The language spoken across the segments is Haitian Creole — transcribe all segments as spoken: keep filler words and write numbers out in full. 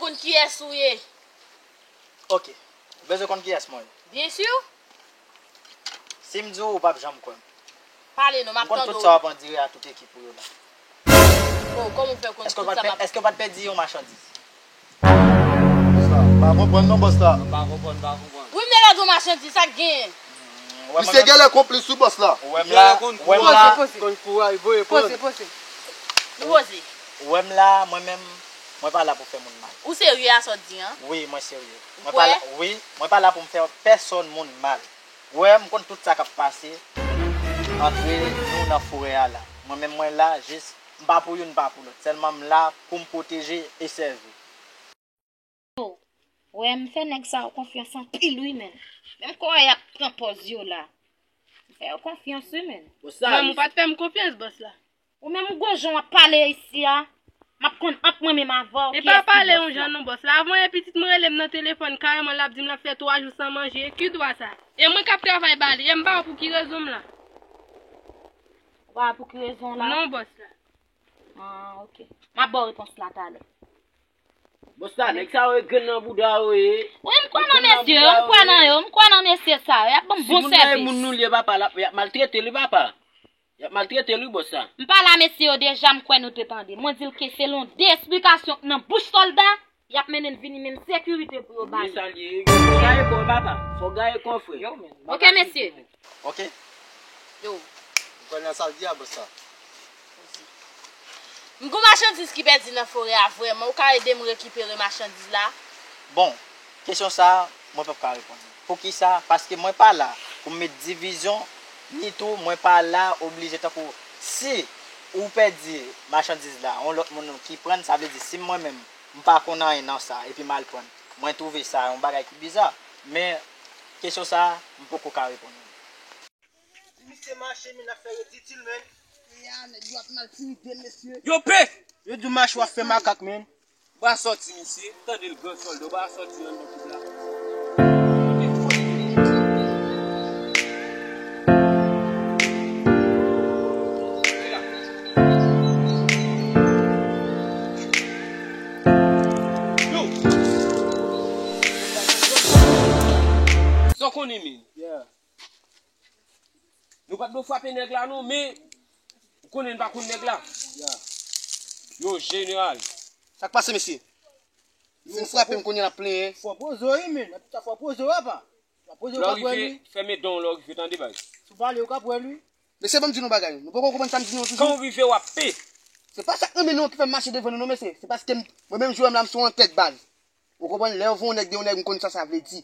Konn kiyès ou ye? Ok. Ou bezwen konn kiyès mwen ye? Byen si. Si m di w, ou p ap janm kwè m. Pale non, m ap tande w. M konn tout sa w ap andire a tout ekip ou yo la. Bon, kòman w fè konn tout sa m ap... Èske w pa t pèdi yon machandiz? M pa konprann non, bòs la. M pa konprann, m pa konprann. Wi, m te pèdi yon machandiz, sa k genyen? Misye genlè konplis wi, bòs la. Ou wè m la, ou wè m la. Poze, poze. Poze, poze. Nou poze. Ou wè m la, mwen menm, mwen pa la pou fè moun mal. Ou serye a sa w di an? Wi, mwen serye. Mwen pa la, wi, mwen pa la pou m fè pèsòn moun mal. Ou wè, m konn tout sa k ap pase antre nou nan forè a la. Mwen menm mwen la, jis, m pa pou youn, m pa pou lòt. Sèlman m la pou m pwoteje e sèvi. Ou wè, m fè nèg sa yo konfyans anpil wi, menn. Menm kòman y ap pran pòz yo la. M fè yo konfyans wi, menn. Mwen, ou pa t fè m konfyans, bòs la. Ou menm ou gon jan w ap pale isi a, m ap konn ant mwen menm avè w kiyès ki bòs la. E pa pale yon jan non bòs la. Avan yè pitit mwen rele m nan telefòn kareman l ap di m l ap fè twa jou san manje. Ki dwa sa? E mwen k ap travay ba li, e m pa wè pou ki rezon m la. Ou pa wè pou ki rezon w la? Non bòs la. Ah, ok. M ap ba w repons la talè. Bòs la, nèg sa yo e grenn nan bouda yo ye. Wi, m kwè nan mesye yo, m kwè nan yo, m kwè nan mesye sa yo. Y ap ban m bon sèvis. Si moun nan e moun nou li ye papa, y ap maltrete li papa. Y ap maltrete l wi bòs sa. M pale a mesye yo deja, m kwè nou te tande. Mwen di l ke selon de esplikasyon k nan bouch sòlda, y ap mennen n vini menm sekirite pou yo ba nou. Wi sa l ye. Fò gaye kò w papa. Fò gaye kò w frè. Ok mesye. Ok. Yo. M kwè nan sa l di a bòs sa. M gon machandiz ki pèdi nan forè a vrèman, ou ka ede m rekipere machandiz la? Bon, kesyon sa a, mwen p ap ka reponn li. Poukisa? Paske mwen pa la pou m met divizyon, ni tou mwen pa la oblije tankou si ou pèdi machandiz la, yon lòt moun ki pran l, sa vle di si mwen menm m pa konn anyen nan sa epi m al pran l, mwen twouve sa yon bagay ki biza. Men kesyon sa a, m poko ka reponn ou. Di misye mache men n ap fè riditil men. Eya nèg yo ap maltirite mesye. Yo pe! Yo di w mache w ap fè makak men. Ba sòti misye, tande l gran sòlda, ba sòti anndan koup la. Yo! Sa w konnen men? Yeah. Nou pa t dwe frape nèg la non, men ou konnen n pa konn nèg la. Yo, jeneral. Sa k pase, mesye? Si n frape m kounye a n ap plenyen. Fò poze w wi, men. N ap ta fò poze w, apa. Fò poze w, w pa pran li. Fèmen dan w lè w rive, tande baz. Si w pale, w ka pran li. Mesye, ban m di nou yon bagay. Nou poko konprann sa m di nou toujou. Kan w rive, w ap pe. Se pa sa k nan men nou an ki fè m mache devan nou non, mesye. Se paske m, mwen menm, Jeròm la, m se yon antèt baz. Ou konprann? Lè yo voye yon nèg de yon nèg, m konn sa sa vle di.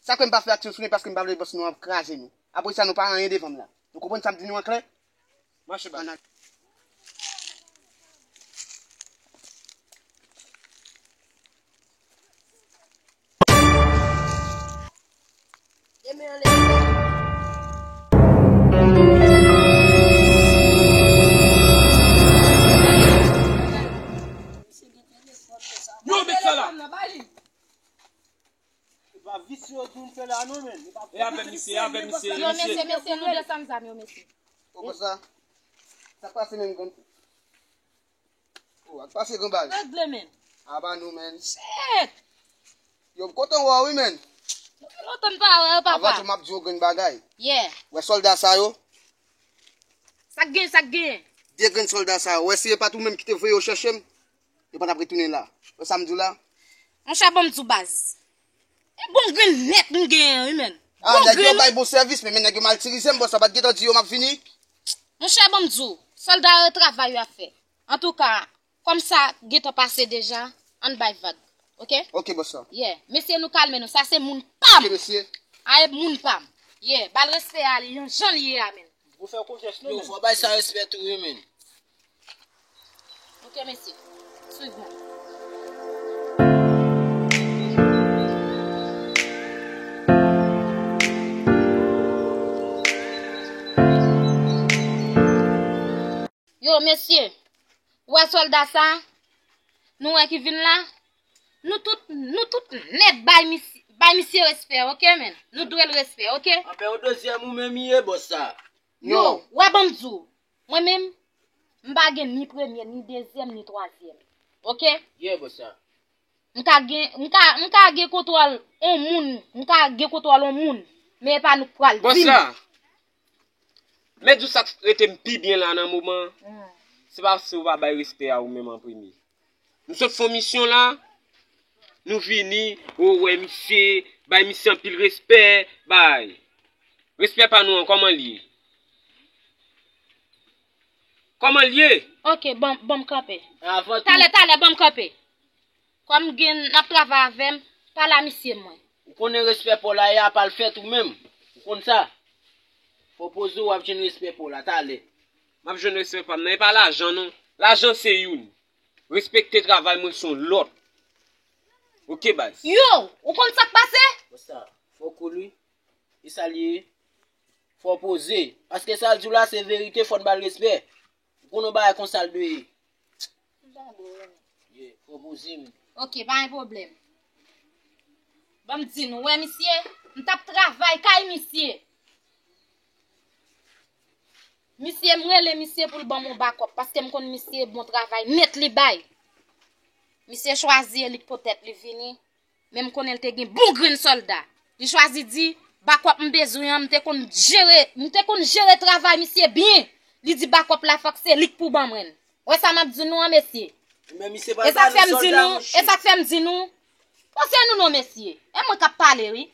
Sa k fè m pa fè aksyon sou li, paske m pa vle bòs nou an kraze nou. Apre sa, nou pa anyen devan m la. Nou konprann sa m di nou an klè? Mache baz. Yo, met sa la. E pa visye yo di w fè la non, men. E avè misye, e avè misye, e misye. Yo, mesye, mesye, nou desann zam yo, mesye. Ou konn sa? Sa k pase menm, grann? Oh, ak pase, grann baz. Regle, men. Aba nou, men. Shit! Yo, m kontan wè w wi, men. Nou fè lontan n pa wè w, papa. Avan tou, m ap di w grenn bagay. Yeah. Wè sòlda sa yo? Sa k gen, sa k gen? De grenn sòlda sa yo. Wè si e pa t ou menm ki te voye yo chèche m, yo pa t ap retounen la. Wè sa m di w la? Monchè, ban m di w, baz. E bon grenn nèt m genyen wi, menn. Ah, nèg yo bay bon sèvis, men, men nèg yo maltirize m, bòs la pa t gentan di yo m ap vini. Monchè, ban m di w, sòlda yo travay yo ap fè. Antouka, kòm sa gentan pase deja, ann bay vag. Oke? Oke, bòs la. Yeah. Mesye, nou kalme nou. Sa se moun pa m. Oke, mesye. A e moun pa m. Yeah. Ba l respè a li, jan l ye a, menn. Ou fè konfyans non, menn. Yo, fò bay sa respè tou wi, menn. Ok mesye, swiv mwen. Yo mesye, ou wè sòlda sa, nou wè ki vin la, nou tout, nou tout nèt bay misye, bay misye respè, ok menn? Nou dwe l respè, ok? Anben yon dezyèm ou menm ye, bòs sa. Yo, wè ban m di w, mwen menm, m pa gen ni premye, ni dezyèm, ni twazyèm. Oke? Yeah, bòs sa. M ka gen, m ka, m ka gen kontwòl on moun, m ka gen kontwòl on moun, men e pa nou k pral di m. Bòs la, mèt di w sa k rete m pi byen la nan moman an, se paske w pa bay respè a ou menm an premye. M sot fè yon misyon la, nou vini, ou wè misye, bay misye anpil respè, bay. Respè pa nou an, kòman l ye? Kòman l ye? Ok, bon, bon, m kanpe. Avan tou, talè, talè, bon, m kanpe. Kòm gen, n ap travay avè m, pale a misye mwen. Ou konnen respè pa w la, e apa l fèt ou menm. Ou konn sa? Fò poze w ap jwenn respè pa w la, talè. M ap jwenn respè pa m nan, e pa lajan non. Lajan se youn. Respekte travay mwen se yon lòt. Ok, baz. Yo, ou konn sa k pase? Konsa, fòk ou li. E sa l ye? Fò poze. Paske sa l di w la se verite, fò n ba l respè. Ou konn yon bagay konsa l dwe ye. Yeah, fò poze, men. Ok, pa gen pwoblèm. Ban m di nou, wè misye, m t ap travay kay misye. Misye, m rele misye pou l ban m yon bakòp, paske m konn misye bon travay nèt li bay. Misye chwazi e li k potèt li vini. Men m konnen l te gen bon grenn sòlda. Li chwazi di, bakòp m bezwen an, m te konn jere, m te konn jere travay misye byen. Li di bakòp la fòk se li k pou ban mwen l. Wè sa m ap di nou an, mesye. Men misye pral ba nou sòlda, monchè. E sa k fè m di nou, e sa k fè m di nou, pase nou non, mesye. E mwen k ap pale, wi.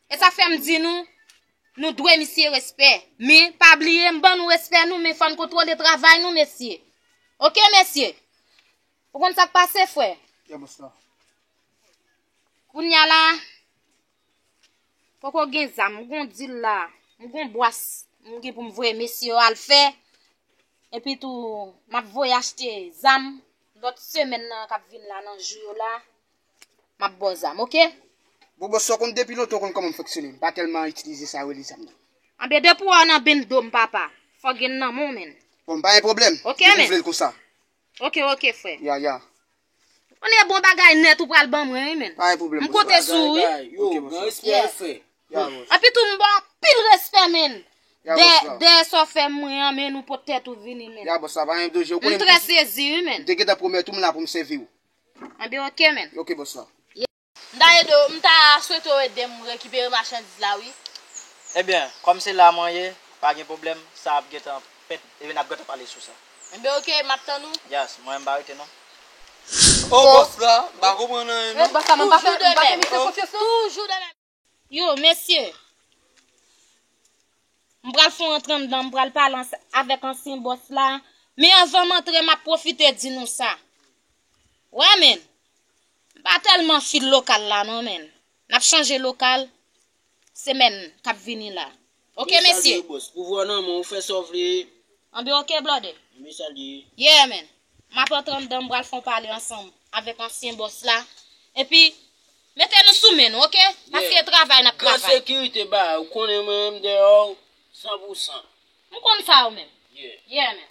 E sa k fè m di nou, nou dwe misye respè. Men, pa bliye, m ban nou respè nou, men fò n kontwole travay nou, mesye. Ok, mesye? Ou konn sa k pase, frè? Yeah, bòs la. Kounye a la, poko gen zam, m gon dil la, m gon bwas, m gen pou m voye mesye yo al fè. Epi tou, m ap voye achte zam lòt semèn nan k ap vin la, nan jou yo la, m ap ba w zam, ok? Bon, bòs, sa w konn depi lontan w konn kòman m fonksyone. M pa tèlman itilize sa yo rele zam nan. Anben, depi w wè w nan bendo m, papa, fò gen nan men w, menn. Bon, pa gen pwoblèm. Ok, menn. Depi w vle l konsa. Ok, ok, frè. Ya, ya. Ou konnen bon bagay nèt ou pral ban mwen, wi, menn. Pa gen pwoblèm, bòs. M konte sou ou, wi. Yo, ok, bòs. Nan respè, frè. Ya, bòs. Epi tou, m ba w anpil respè, menn. Ya, bòs la. Dèyè sa w fè mwen an, menn, ou pot tèt ou vini, menn. Ya, bòs la, pa gen danje. Ou konnen m trè sezi, wi, menn. M te gentan pwomèt ou m la pou m sèvi w. Anben, ok, menn. Ok, bòs la. M ta ede w, m ta swete w ede m rekipere machandiz la, wi. Ebyen, kòm se la mwen ye, pa gen pwoblèm, sa ap gentan fèt, ebyen, n ap gentan pale sou sa. Ebyen, ok, m ap tann ou. Yes, mwen, m pa rete, non. Oh, bòs la, m pa konprann anyen, non. Bòs la, mwen pa fè, m pa fè misye konfyans, non. Toujou de menm. Yo, mesye. M pral fè yon rant anndan, m pral pale ans-, avèk ansyen bòs la. Men anvan m antre, m ap pwofite di nou sa. Wè, menn. M pa tèlman fil lokal la, non, menn. N ap chanje lokal semèn k ap vini la. Ok, mesye? Bòs, pouvwa nan men w, fè sa w vle. Anben, ok, blòdè. Anben, salye. Yeah, menn. M ap antre anndan, m pral fè yon pale ansanm avèk ansyen bòs la. Epi, mete nou sou men nou, ok? Paske travay n ap travay. Gran sekirite, ba, ou konnen mwen menm dèyè w, san pou san. M konn sa, ou menm. Yeah. Yeah, menn.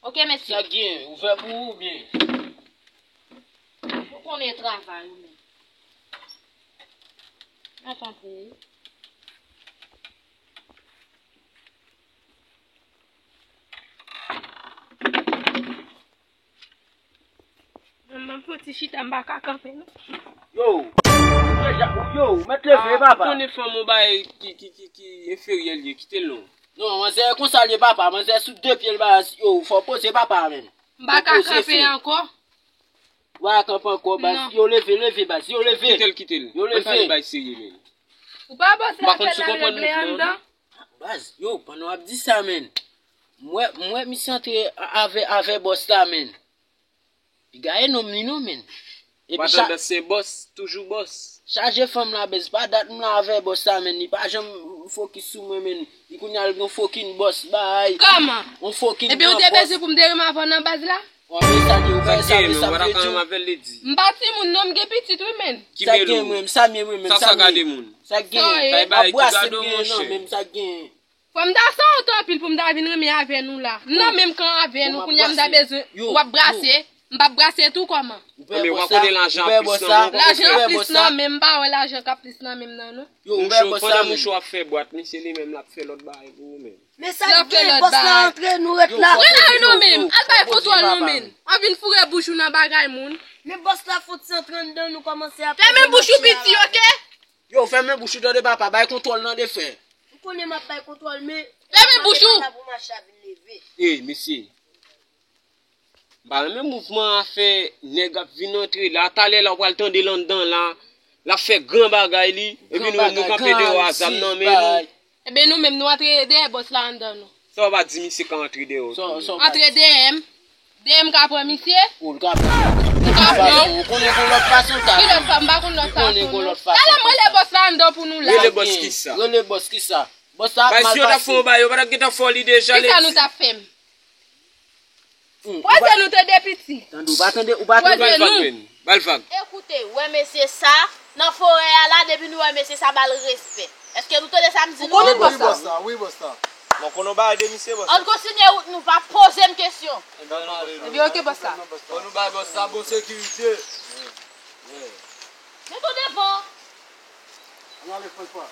Ok, mesye. Sa k gen, ouvè pou ou byen. Ou konnen travay, ou menm. Mwen tanpri. Mwen, mwen fè ti chita, m pa ka kanpe, non. Yo, yo, mèt leve, papa. Konnen fanm ou bay ki, ki, ki, ki enferyè l ye, kite l non. Non, manzè konsa l ye, papa, manzè sou de pye l, ba, yo, fò poze, papa, menn. M pa ka kanpe ankò. Ou pa ka kanpe ankò, baz. Non. Yo, leve, leve, baz. Yo, leve. Kite l, kite l. Yo, leve. Ann pale bay serye, menn. Ou pa panse apèl la regle anndan? Baz, yo, pandan w ap di sa, menn. Mwen, mwen, misye antre a-, avè, avè bòs la, menn. Li gaye nonm li non, menn. Epi pa sa, tann se bòs, toujou bòs. Chaje fanm la, baz, pa dat m la avè bòs la, menn. Li pa janm fokis sou mwen, menn. Li kounye a l gen yon fokin bòs, bay. Kòman? Yon fokin gran bòs. Epi ou te bezwen pou m te renmen avè w nan baz la? Ou pa wè sa l di, ou pa wè sa, sa l vle di. M pa timoun non, m gen pitit wi, menn. Sa gen, mwen, sa m ye, mwen, menn, sa m ye. Sa gen. Bay bay, ki gade w, monchè. Menn, sa gen. Fò m ta sanwont anpil pou m ta vin renmen avè nou la. M nan menm kan avè nou, kounye a m ta bezwen, w ap brase. M p ap brase tou kòman? Ou pè Men ou pa konnen lajan ap plis nan men w. Lajan ap plis nan men m, m pa wè lajan k ap plis nan men m nan non. Yo, ou pè bòs la. Pandan mouchwa ap fè bwat, misye li menm l ap fè lòt bagay pou ou menm. Men sa k gen, bòs la antre, nou ret la. Rele yo non men, al bay kontwòl non men. An vin foure bouch ou nan bagay moun. Men bòs la fon ti antre anndan, nou kòmanse ap. Fèmen bouch ou piti, oke? Yo, fèmen bouch ou tande papa, bay kontwòl nan de frè. Ou konnen m ap bay kontwòl, men. Fèmen bouch ou! Ey, mesye. M pa renmen mouvman an fè nèg ap vin antre la. Talè la w pral tande l anndan la. L ap fè gran bagay li. Epi nou menm nou kanpe deyò a zam nan men nou. Ebyen nou menm nou antre dèyè bòs la anndan nou. Sa w pa di misye ka antre dèyè w tou menm. Antre dèyè m. Dèyè m ka pran misye. Ou ka pran. Ou ka pran w. Ou konnen gon lòt fason w ka. Ki lòt fason? M pa konn lòt fason. Ou konnen gon lòt fason. Talè m rele bòs la anndan pou nou la. Rele bòs kisa? Rele bòs kisa? Bòs la ap mal pase. Bay si yo t ap fè yon bagay, yo pa t ap gentan fè w li deja. Kisa nou t ap fè m? Pwazè nou tande piti. Tande, ou pa tande, ou pa tande. Pwazè nou. Ba l vag. Ekoute, wè mesye sa, nan forè a la, depi nou wè mesye sa, ba l respè. Èske nou tande sa m di nou an? Ou konnen bòs la? Wi, bòs la. Mwen konnen yon bagay de misye, bòs la. Ann kontinye wout nou, pa poze m kesyon. Ebyen, oke, bòs la. Fò nou bay bòs la bon sekirite. Met ou devan. Ann ale, Franchwa.